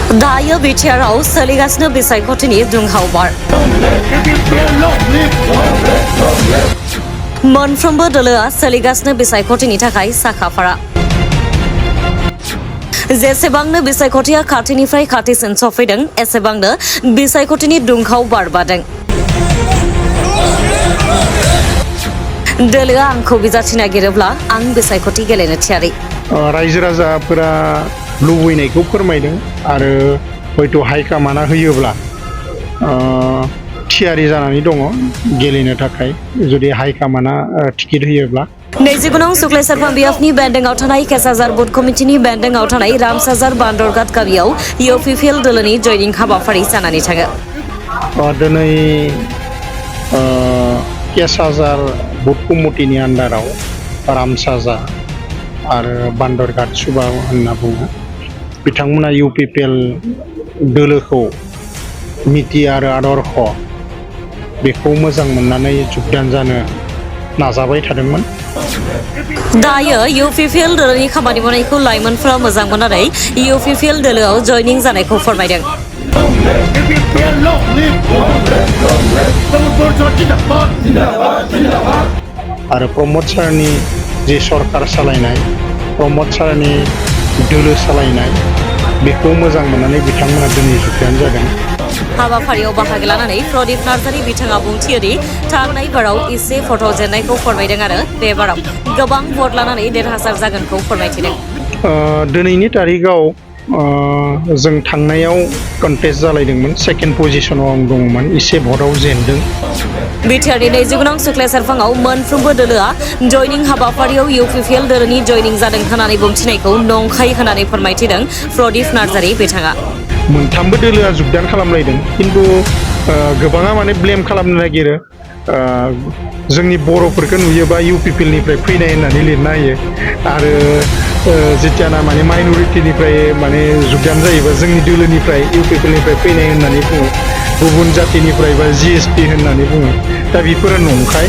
दायो बिटिआरआव सोलिगासिनो बिसायख'थिनि दुंहाव बार। मोनफ्रोमबो दोलोआ सोलिगासिनो बिसायख'थिनि थाखाय साखाफारा। जेसेबांनो बिसायख'थिया खाथिनिफ्राय खाथिसिन सफैदों एसेबांनो बिसायख'थिनि दुंहाव बार बारदों। दोलोआ आंखौ बिजाथि नागिरोब्ला आं बिसायख'थि गेलेनो थियारि। रायजो राजाफोरा लुबैनायखौ फोरमायदों आरो हयथ' हाइकामान्डआ होयोब्ला थियारि जानानै दङ गेलेनो थाखाय जुदि हाइकामान्डआ टिकेट होयोब्ला। 29 नं सुक्लेसारफां बिएफनि बेन्दोंआव थानाय केसाजार बुथ कमिटिनि बेन्दोंआव थानाय रामसाजार बान्दरघाट गामियाव इउपिपिएल दोलोनि जयनिं हाबाफारि जानानै थाङो। दिनै केसाजार बुथ कमिटिनि आन्डाराव रामसाजार आरो बान्दरघाट सुबा होनना बुङो बिथांमोना इउपिपिएल दोलोखौ नीति आरो आदर्श बेखौ मोजां मोननानै जुगदान जानो नाजाबाय थादोंमोन। दायो इउपिपिएल दोलोनि खामानि मावनायखौ लाइमोनफोरा मोजां मोननानै इउपिपिएल दोलोआव जयनिं जानायखौ फोरमायदों। आरो प्रमद सारनि जे सरकार सालायनाय प्रमद सारनि दोलो सालायनाय बेखौ मोजां मोननानै बिथांमोना दिनै जुगदान जादों। हाबाफारियाव बाहागो लानानै प्रदीप नार्जारी बिथाङा बुंथियोदि थांनाय बाराव एसे भट जेननायखौ फोरमायदों आरो बे बाराव गोबां भट लानानै देरहासार जागोनखौ फोरमायथिदों। दिनैनि तारिखाव जों थांनायाव कन्टेस्ट जालायदोंमोन सेकेन्ड पजिशनाव आं दङमोन एसे भटआव जेनदों। बिटिआरनि 29 नं सुक्लेसारफाङाव मोनफ्रोमबो दोलोआ जयनिं हाबाफारियाव इउपिपिएल दोलोनि जयनिं जादों होननानै बुंथिनायखौ नंखाय होननानै फोरमायथिदों प्रदीप नार्जारी बिथाङा। मोनथामबो दोलोआ जुगदान खालामलायदों खिन्थु गोबाङा माने ब्लेम खालामनो नागिरो जोंनि बर'फोरखौ नुयोबा इउपिपिएलनिफ्राय फैनाय होननानै लिरना होयो आरो जेथियाना माने माइनरिटिनिफ्राय माने जुगदान जायोबा जोंनि दोलोनिफ्राय इउपिपिएलनिफ्राय फैनाय होननानै बुङो गुबुन जातिनिफ्राय बा जिएसपि होननानै बुङो दा बेफोरो नंखाय।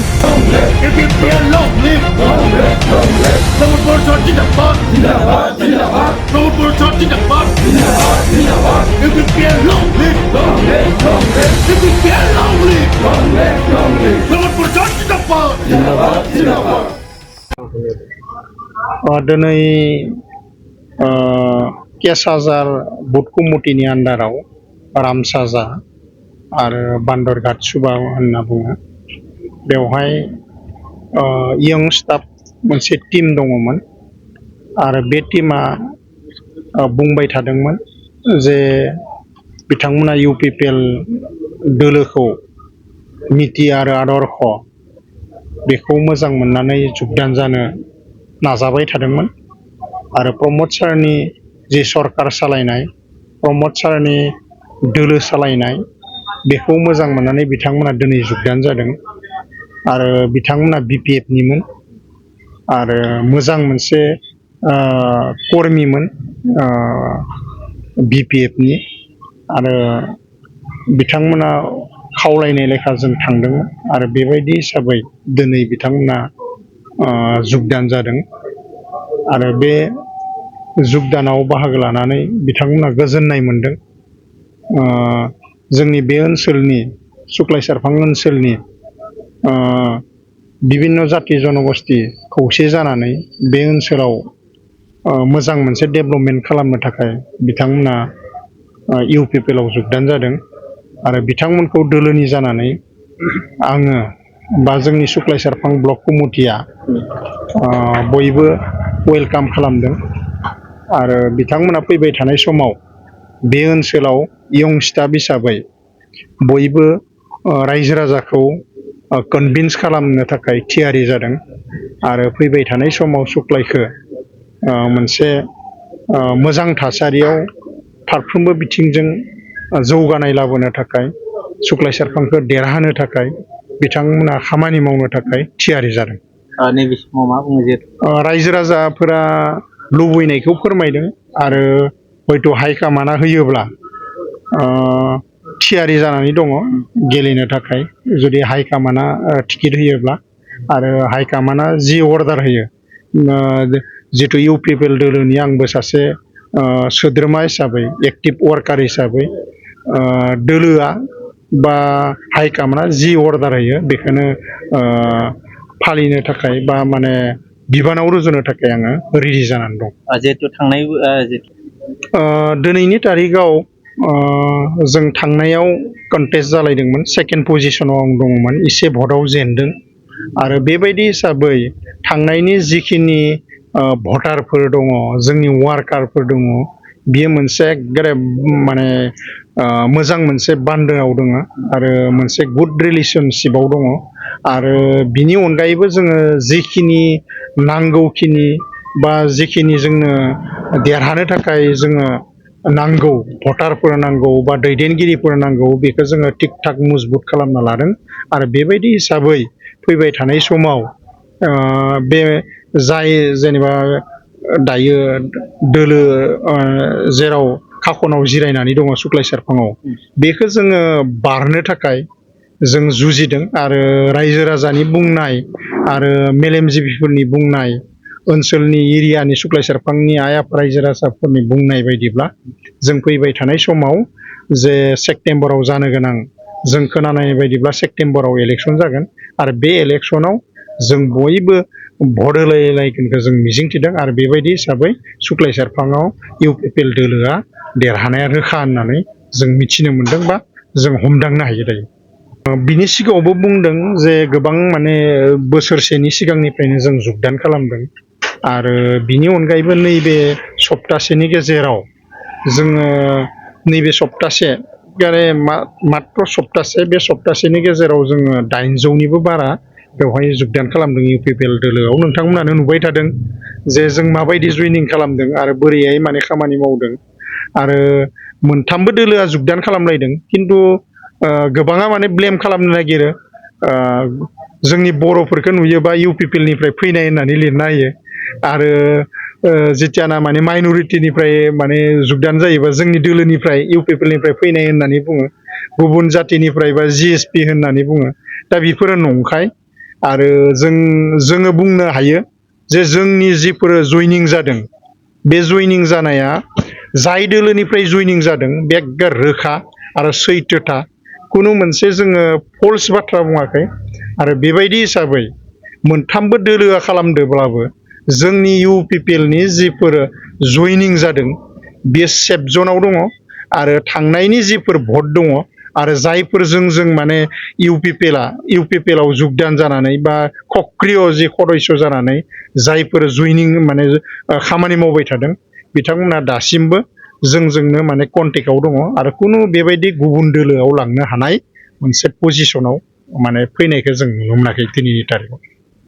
दिनै केसाजार बुथ कमिटिनि आन्डाराव रामसाजा आरो बान्दरघाट सुबा होनना बुङो बेवहाय यं स्टाफ मोनसे टीम दङमोन आरो बे टीमा बुंबाय थादोंमोन जे बिथांमोना इउपिपिएल दोलोखौ नीति आरो आदर्श बेखौ मोजां मोननानै जुगदान जानो नाजाबाय थादोंमोन आरो प्रमद सारनि जे सरकार सालायनाय प्रमद सारनि दोलो सालायनाय बेखौ मोजां मोननानै बिथांमोना दिनै जुगदान जादों आरो बिथांमोना बिपिएफनिमोन आरो मोजां मोनसे कर्मिमोन बिपिएफनि आरो बिथांमोना खावलायनाय लेखा जों थांदोंमोन आरो बेबायदि हिसाबै दिनै बिथांमोना जुगदान जादों आरो बे जुगदानाव बाहागो लानानै बिथांमोना गोजोननाय मोनदों। जोंनि बे ओनसोलनि सुक्लायसारफां ओनसोलनि बिभिन्न जाति जनगोष्ठी खौसे जानानै बे ओनसोलाव मोजां मोनसे डेभेलपमेन्ट खालामनो थाखाय बिथांमोना इउपिपिएलआव जुगदान जादों आरो बिथांमोनखौ दोलोनि जानानै आङो बा जोंनि सुक्लायसारफां ब्लक कमिटिया बयबो वेलकाम खालामदों आरो बिथांमोना फैबाय थानाय समाव बे ओनसोलाव यं स्टाफ हिसाबै बयबो रायजो राजाखौ कनभिन्स खालामनो थाखाय थियारि जादों आरो फैबाय थानाय समाव सुक्लायखौ मोनसे मोजां थासारियाव फारफ्रोमबो बिथिंजों जौगानाय लाबोनो थाखाय सुक्लायसारफांखौ देरहानो थाखाय बिथांमोना खामानि मावनो थाखाय थियारि जादों। नैबे समाव मा बुङो जे रायजो राजाफोरा लुबैनायखौ फोरमायदों आरो हयथ' हाइकामान्डआ होयोब्ला थियारि जानानै दङ गेलेनो थाखाय जुदि हाइकामान्डआ टिकेट होयोब्ला आरो हाइकामान्डआ जि अर्डार होयो जिथु इउपिपिएल दोलोनि आंबो सासे सोद्रोमा हिसाबै एक्टिभ वार्कार हिसाबै दोलोआ बा हाइकामान्डआ जि अर्डार होयो बेखौनो फालिनो थाखाय बा माने बिबानाव रुजुनो थाखाय आङो रेडि जानानै दं। जिहेतु थांनाय दिनैनि तारिखाव जों थांनायाव कन्टेस्ट जालायदोंमोन, सेकेन्ड पजिशनाव आं दङमोन, एसे भटआव जेनदों आरो बेबायदि हिसाबै थांनायनि जिखिनि भटारफोर दङ, जोंनि वार्कारफोर दङ, बियो मोनसे एकदम माने मोजां मोनसे बान्दोआव दङ आरो मोनसे गुड रिलेसनशिपआव दङ आरो बिनि अनगायैबो जोङो जिखिनि नांगौखिनि बा जिखिनि जोंनो देरहानो थाखाय जोङो नांगौ, भटारफोर नांगौ बा दैदेनगिरिफोर नांगौ, बेखौ जोङो थिग थाक मजबुत खालामना लादों आरो बेबायदि हिसाबै फैबाय थानाय समाव बे जाय जेनेबा दायो दोलो जेराव खाखनाव जिरायनानै दङ सुक्लाय सेरफाङाव, बेखौ जोङो बारनो थाखाय जों जुजिदों आरो रायजो राजानि बुंनाय आरो मेलेमजिबिफोरनि बुंनाय, ओनसोलनि एरियानि सुक्लाय सेरफांनि आइ आफा रायजो राजाफोरनि बुंनाय बायदिब्ला जों फैबाय थानाय समाव जे सेप्तेम्बराव जानो गोनां, जों खोनानाय बायदिब्ला सेप्तेम्बराव इलेक्सन जागोन आरो बे इलेक्सनाव जों बयबो भट होलायलायगोनखौ जों मिजिंथिदों आरो बेबायदि हिसाबै सुक्लाय सेरफाङाव इउपिपिएल दोलोआ देरहानाया रोखा होननानै जों मिथिनो मोन्दों बा जों हमदांनो हायो दायो। बिनि सिगाङावबो बुंदों जे गोबां माने बोसोरसेनि सिगांनिफ्रायनो जों जुगदान खालामदों आरो बिनि अनगायैबो नैबे सप्तासेनि गेजेराव जोङो नैबे सप्तासे मात्र सप्तासे, बे सप्तासेनि गेजेराव जोङो 800निबो बारा बेवहाय जुगदान खालामदों इउपिपिएल दोलोआव। नोंथांमोनानो नुबाय थादों जे जों माबायदि जइनिं खालामदों आरो बोरैहाय माने खामानि मावदों आरो मोनथामबो दोलोआ जुगदान खालामलायदों, खिन्थु गोबाङा माने ब्लेम खालामनो नागिरो, जोंनि बर'फोरखौ नुयोबा इउपिपिएलनिफ्राय फैनाय होननानै लिरना होयो आरो जिथियाना माने माइन'रिटिनिफ्राय माने जुगदान जायोबा जोंनि दोलोनिफ्राय इउपिपिएलनिफ्राय फैनाय होननानै बुङो, गुबुन जातिनिफ्राय बा जिएसपि होननानै बुङो। दा बेफोरो नंखाय आरो जोङो बुंनो हायो जे जोंनि जिफोर जइनिं जादों, बे जइनिं जानाया जाय दोलोनिफ्राय जइनिं जादों बे एगद रोखा आरो सैथोथा, खुनु मोनसे जोङो फल्स बाथ्रा बुङाखै आरो बेबायदि हिसाबै मोनथामबो दोलोआ खालामदोंब्लाबो जोंनि इउपिपिएलनि जिफोर जइनिं जादों बे सेफ जनाव दङ आरो थांनायनि जिफोर भट दङ आरो जायफोरजों जों माने इउपिपिएलाव जुगदान जानानै बा सक्रिय जि सदस्य जानानै जायफोर जइनिं माने खामानि मावबाय थादों, बिथांमोना दासिमबो जोंजोंनो माने कन्टेक्टआव दङ आरो खुनु बेबायदि गुबुन दोलोआव लांनो हानाय मोनसे पजिशनाव माने फैनायखौ जों नुनो मोनाखै दिनैनि तारिखाव।